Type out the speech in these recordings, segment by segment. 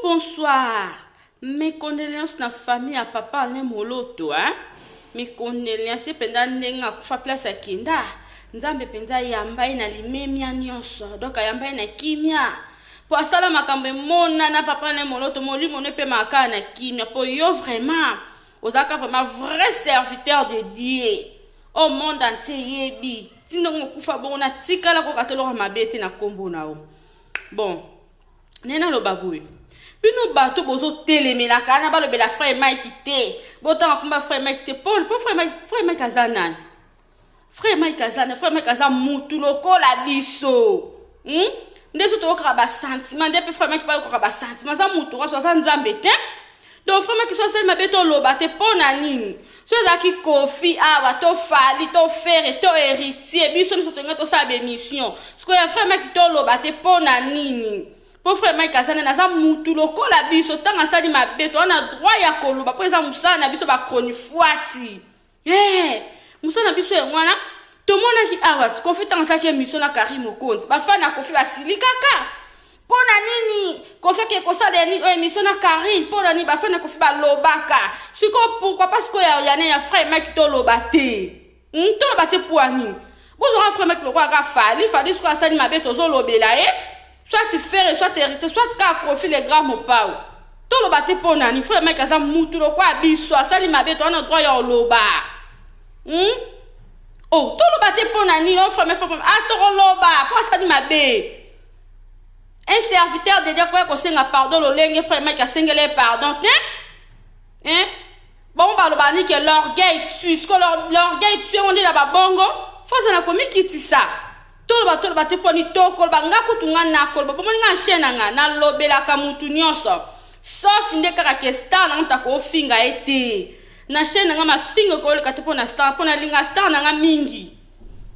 Bonsoir. Mes condoléances na famille ya papa Alain Moloto, hein. Mes condoléances mpenza ndenge akufa place akenda. Nzambe mpenza ayamba ye na limemia nyonso. Donc ayamba ye na kimia. Po asala makambo emonana papa Alain Moloto molimo no epemaka kaka na kimia. Po yo vraiment ozalaka vraiment vrai serviteur de Dieu. Au monde entier yebi. Ti ndenge okufa bongo natikala koka te eloko ya mabe te na kombo na yo. Bon, nde naloba boye bino bato bozotelemelaka wana balobela frère Mike te, botanga komba frère Mike te. Po frère Mike aza nani? Frère Mike aza nani? Frère Mike aza mutu lokola biso, Nde so toyokaka basentiment, nde mpe frère Mike bayokaka basentiment. Aza mutu waso, aza Nzambe te. Donc frère Mike so asali mabe, toloba te mpo na nini? So ezalaki Kofi awa, to Fally, to Ferre, to Héritier, biso nyonso tolinga tosala baémission. Sikoyo ya frère Mike toloba te mpo na nini? Mpo frère Mike aza nani? Aza mutu lokola biso. Ntango asali mabe, toza na droit ya koloba, mpo eza mosala na biso bachronifuati. Mosala na biso yango wana. Tomonaki awa ti Kofi ntango asalaki émission na Karine Mokonzi, bafani ya Kofi basili kaka. Mpo na nini Kofi ake kosala nini oyo émission na Karine? Mpo na nini bafani ya Kofi balobaka? Sikoyo pourquoi pas sikoyo ya ya frère Mike toloba te? Toloba te mpo ya nini? Bozwaka frère Mike lokola kaka Fally. Fally sikoyo asali mabe, tozolobela ye, soit Ferre, soit Héritier, soit kaka Kofi le grand mopao, toloba te mpo nani? Frère Mike aza mutu lokola biso, asali mabe, toza na droit ya koloba, Oh, toloba te mpo na nini? Oh, frère, frère, ah, tokoloba mpo asali mabe. Un serviteur de Dieu koya kosenga pardon lolenge frère Mike asengeli ye pardon te, hein? Bongo baloba ni ke l'orgueil tue. Siko l'orgueil tue yango nde na babongo fo aza na komikitisa. Toloba, toloba te mpo ni tokoloba. Nga kutu nga nakoloba. Bomoni nga chaîne na nga, nalobelaka mutu nyonso, sauf nde kaka ke star na nga, moto akofinga ye te na chaîne na nga. Mafinga koleka te mpo na star, mpo nalinga star na nga mingi,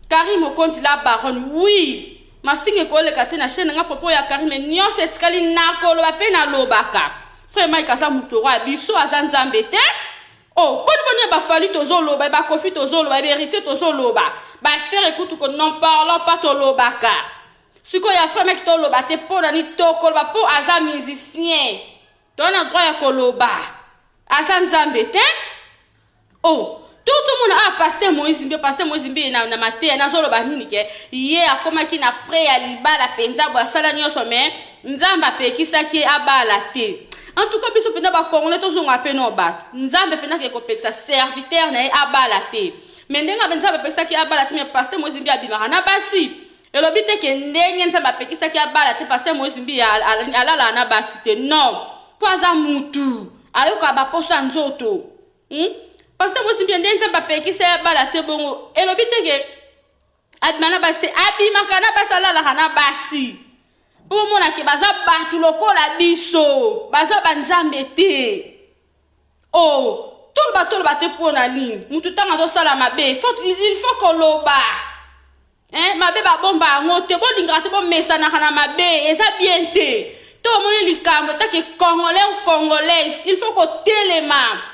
Karine Mokonzi la baronne. Oui, mafinga ekoleka te na chaîne na nga propos ya Karine. Mais nyonso etikali nakoloba mpe nalobaka. Frère Mike aza moto ya biso, aza Nzambe te. Oh, boni boni ya baFally tozoloba, baKofi tozoloba, baHéritier tozoloba, baFerre kutu ko n'en parlons pas, tolobaka. Sikoyo ya frère Mike toloba te mpo nani? Tokoloba mpo aza musicien, toza na droit ya koloba, aza Nzambe te. Oh, tozomona ah, pasteur Moïse Mbiye, pasteur Moïse Mbiye na mateya nazoloba nini ke ye akomaki na près ya libala mpenza boye, asala nyonso, mais Nzambe apekisaki ye abala te. En tout cas biso mpenza bacongolais tozonga mpe no bato. Nzambe mpenza ke kopekisa serviteur na ye abala te, mais ndenge abe Nzambe apekisaki abala te, mais pasteur Moïse Mbiye abimaka na basi. Elobi te ke ndenge Nzambe apekisaki abala te, pasteur Moïse Mbiye alalaka na basi te. Non, mpo aza mutu, ayokaka baposo ya nzoto, Pasteur Moïse Mbiye, nde Nzambe apekisa ye abala te, bongo elobi te ke abima na basi te. Abimaka na basi, alalaka na basi, mpo bomonake baza bato lokola biso, baza banzambe te. Oh, toloba, toloba te mpo na nini? Mutu ntango azosala mabe, il faut koloba, hein? Mabe babomba yango te. Bolingaka te, bomesanaka na mabe, eza bien te. To bamoni likambo etake congolais ou congolaise, il faut kotelema.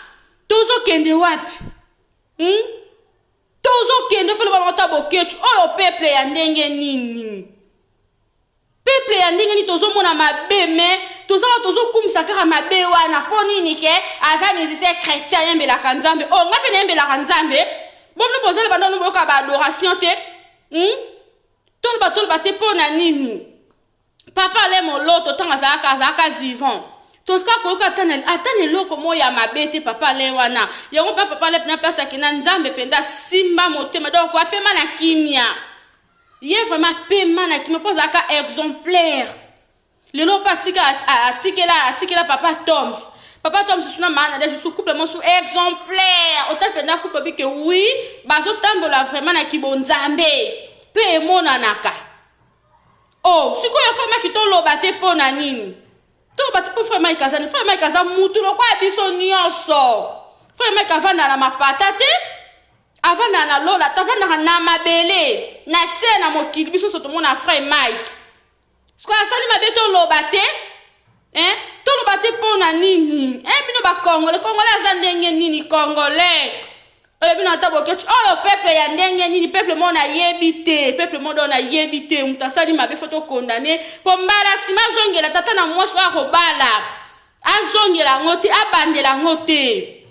Tozokende wapi, Tozokende mpe loba ta Bokecu oyo, peuple ya ndenge nini? Peuple ya ndenge nini? Tozomona mabe, mais tozaka tozokumisa kaka mabe wana. Mpo nini? Ke aza musicien chrétien, ayembelaka Nzambe. O nga mpe nayembelaka Nzambe. Bomno bozala bandano, boyoka baadoration te, Toloba, toloba te mpo na nini? Papa Ale Moloto ntango azalaka vivant, totika koyoka ata na eloko moko ya mabe te. Papa Ale wana yango mpe papa Ale mpena place akenda, Nzambe mpenza asimba motema. Donc apema na kimia, ye vraiment apema na kimia, mpo azalaka exemplaire. Lelo mpe atikela papa Toms, papa Toms suna maana de juste couple mosu exemplaire. Otali mpenza couple bike, oui, bazotambola vraiment na kibonzambe mpe emonanaka. Oh, sikoyo frère Mike toloba te mpo na nini? Toloba te mpo frère Mike aza ni frère Mike aza mutu lokola biso nyonso. Frère Mike avanda na mapata te, avandaka na lola te, avandaka na mabele, na se na mokili. Biso nyonso tomona frère Mike. Sikoyo asali mabe, toloba te, hein? Toloba te mpo na nini, hein? Bino bacongolais, congolais aza ndenge nini? Congolais. Olobi na ata Boketshu oyo peuple ya ndenge nini? Peuple moko nayebi te, peuple moko do nayebi te. Moto asali mabe fo tokondane mpo mbala nsima azongela tata na mwasi oyo akobala, azongela yango te, abandela yango te.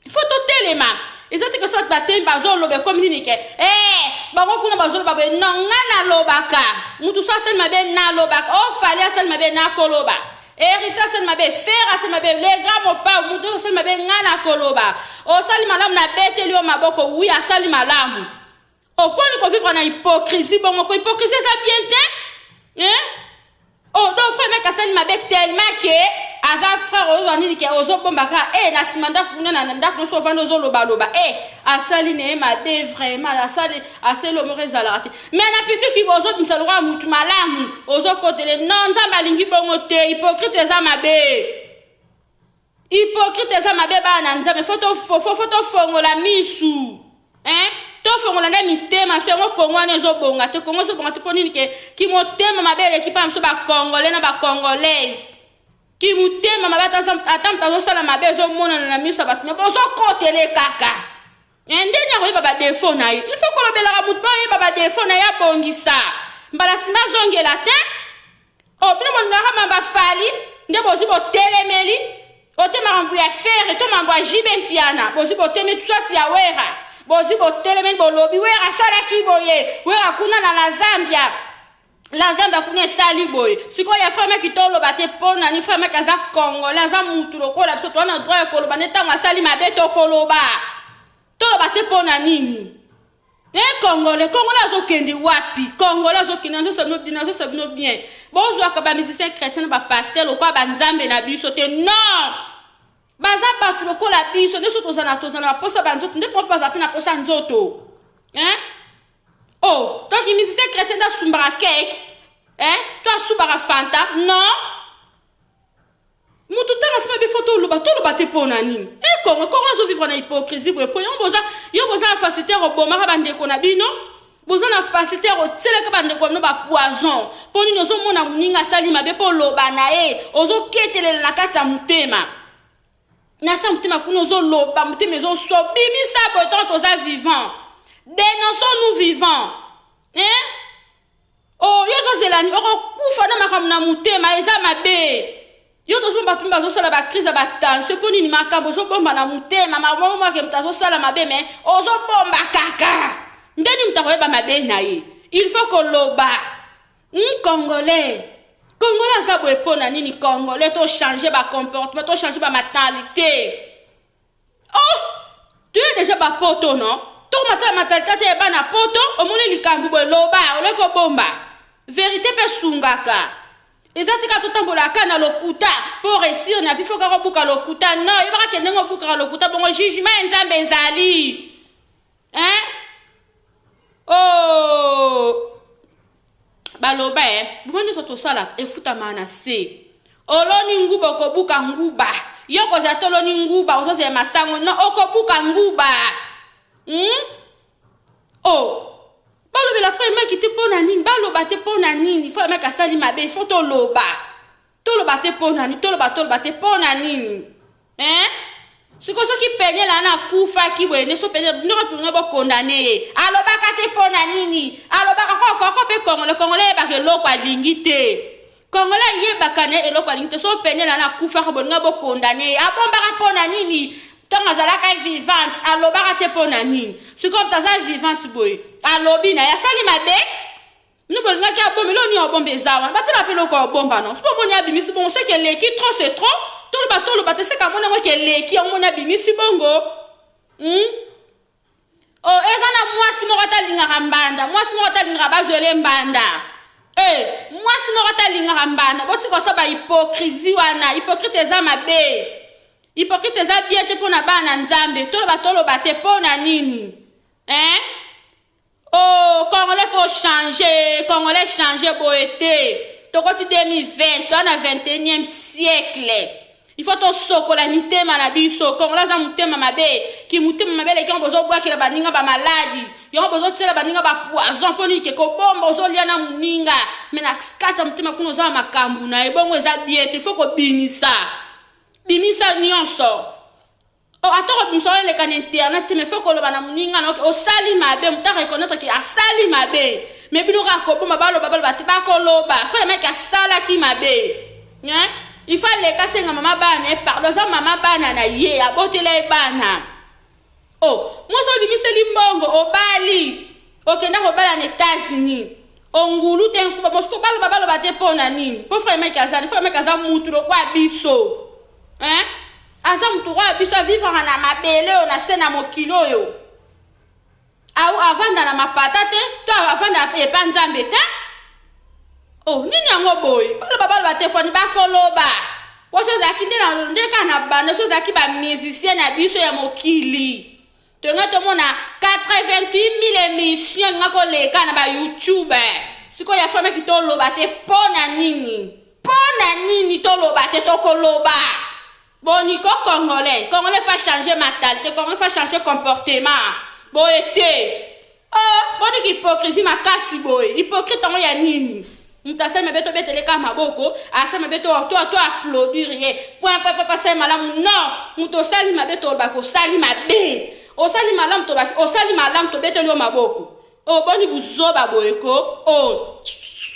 Fo totelema. Eza te ke soki batemi bazoloba ekomi nini ke eh, bango kuna bazoloba boye. Non, nga nalobaka, motu so asali mabe nalobaka. O Fally asali mabe, nakoloba. Héritier asali mabe, Ferre asali mabe, le grand Mopao, motu nyonso asali mabe, nga nakoloba. Osali malamu, nabeteli yo maboko. Wi, asali malamu. Oponi kovivre na hypocrisie bongo ko hypocrisie eza bien te, hein? Oh, donc frère mec asali mabe tellement ke aza frère, ozwa nini ke ozobomba kaka e na nsima ndako kuna, na ndako nyonso ovandi ozolobaloba e asali na ye mabe. Vraiment asali, asali omoko ezalaka te, mais na public ozobimisa lokola mutu malamu, ozokotele. Non, Nzambe alingi bongo te. Hypocrite eza mabe, hypocrite eza mabe. Bana na Nzambe, fo tofongola misu, hein? Tofongola nde mitema so. Yango Kongo wana ezobonga te, Kongo ezobonga te. Mpo nini ke kimotema mabe eleki mpa na biso Bacongolais na Bacongolaise? Kimotema mabe, ata moto azosala mabe, ezomonana na miso ya bato, me bozokotele kaka. Ndeni akoyeba badéfauts na ye? Il faut kolobelaka motu mpo oyeba badéfauts na ye, abongisa, mbala nsima azongela te. O bino bolingaka mamba Fally nde bozwi botelemeli ote makambo ya Ferre to mambo ya JB Mpiana, bozwi botemeli soit ya Wera, bozwi botelemeli, bolobi Wera asalaki boye, Wera kuna na la Zambia, la Zambia kuna esali boye. Sikoyo ya frère Mike toloba te mpo nani? Frère Mike aza Congolais, aza mutu lokola biso, toza na droit ya koloba. Nde ntango asali mabe tokoloba, toloba te mpo na nini? E Congolais, Congolais azokende wapi? Congolais azokende. Nazosa bino bien, bozwaka bamusicien chrétien na bapasteur lokola banzambe na biso te. Non, baza bato lokola biso nyonso. Tozala baposa banzoto nde mpo baza mpe na posa nzoto, hein? Oh, donc musicien chrétien nde asumbaka cake, hein? To asumbaka Fanta? Non, motu ntango asima bifo toloba, toloba te mpo na nini? E Kongo, Kongo azovivre na hypocrisie boye po yango boza yo boza na facilité ya kobomaka bandeko na bino, boza na facilité ya kotielaka bandeko na bino bapoison. Mpo nini ozomona moninga asali mabe mpo oloba na ye, ozoketelela na kati ya motema, na sa motema kuna ozoloba, motema ezoswa, bimisa boye. Ntango toza vivant, dénonçons nous vivant, hein? Oh, yo ozozela okokufa na makambo na motema, eza mabe. Yo tozomona bato bazosala bacrise ya batension mpo nini? Makambo ozobomba na motema, makambo moto azosala mabe me ozobomba kaka, ndeni moto akoyeba mabe na ye? Il faut koloba. Congolais, Congolais aza boye mpo na nini? Congolais, tochange bacomportement, tochange bamentalité. Oh, toye déjà bapoto, non? Tokomatala mentalité te ya bana poto. Omoni likambo boye, loba, oleki obomba. Vérité mpe sungaka. Eza te kaka totambolaka na lokuta mpo réussir na vie, fo kaka obuka lokuta. Non, yebaka ke ndenge obukaka lokuta bongo, jugement ya Nzambe ezali, hein? Oh, baloba e bongo nyonso tosalaka efutamaka na se. Oloni nguba, okobuka nguba. Yo kozala te oloni nguba, ozozela masango. Non, okobuka nguba, Oh, balobela frère Mike te mpo na nini? Baloba te mpo na nini? Frère Mike asali mabe, fo toloba. Toloba te mpo na nini? Toloba, toloba te mpo na nini, hein? Sikoyo soki Peniel ana akufaki boye nde so Peniel nde bato nga bokondane ye, alobaka te mpo na nini? Alobaka kokoko mpe Congolais, Congolais ayebaka eloko alingi te. Congolais ayebaka na ye eloko alingi te. So Peniel ana akufaka, bolinga bokondane ye, abombaka mpo na nini? Ntango azalaka vivante alobaka te mpo na nini? Sikoyo moto aza vivante boye, alobi na ye asali mabe, bino bolingaki abomba. Eloko nini abomba eza wana? Batala mpe eloko abomba. Non, soki omoni abimisi bongo, soki eleki trop, c'est trop. Toloba, toloba te. Seka amoni yango ke eleki, yango moni abimisi bongo, Oh, eza na mwasi moko ata alingaka mbanda, mwasi moko ata alingaka bazwele mbanda. E mwasi moko ata alingaka mbanda. Botika osala bahypocrisie wana. Hypocrite eza mabe, hypocrite eza bien te mpo na bana na Nzambe. Toloba, toloba te mpo na nini, hein? Oh, Congolais faut changer, Congolais changer boye te. Tokoti 2020, toa na 21e siècle. Il faut tosokola mitema na biso. Congolais aza motema mabe. Ki motema mabe eleki, yango bozobwakela baninga bamaladi, yango bozotiela baninga bapoison. Mpo nini ke kobomba? Ozolia na moninga, me na kati ya motema kuna oza na makambo na ye bongo, eza bien te. Faut kobimisa, bimisa nyonso. Oh, ata kobimisa oyo eleka na internet te, mais faut koloba na moninga na oke osali mabe, moto areconnaitre ke asali mabe. Mais bino kaka koboma, baloba baloba te, bakoloba. Frère Mike asalaki mabe, hein? Il faut aleka asenga mama bana ye pardon. Aza mama bana na ye, abotela ye bana. Oh, mwasi obimiseli mbongo, obali, okenda kobala na États-Unis, ongulu te, nkuba bosiko, baloba baloba te. Mpo na nini? Mpo frère Mike azali, frère Mike aza mutu lokwa biso, hein? Aza mutu lokwa biso, avivaka na mabele oyo, na se na mokili oyo. Avanda na mapata te, to avanda epa Nzambe te. Oh, nini yango boye? Baloba baloba te, kwani bakoloba. Po so ezalaki nde nde kaka na banda, so ezalaki bamusicien na biso ya mokili, tonga tomona 88 000 émission elinga koleka na baYouTube. Sikoyo ya frère Mike toloba te, mpo na nini? Mpo na nini toloba te? Tokoloba. Boniko congolais, congolais faut changer mentalité, congolais faut changer comportement. Boye te. Oh, boniki hypocrisie makasi boye. Hypocrite yango ya nini? Moto asali mabe, tobetele kaka maboko. Asali mabe, to applaudir ye, point point point. Asali malamu, non. Moto osali mabe, tolobaki osali mabe. Osali malamu, tolobaki osali malamu, tobeteli yo maboko. Oboni buzoba boye ko? Oh.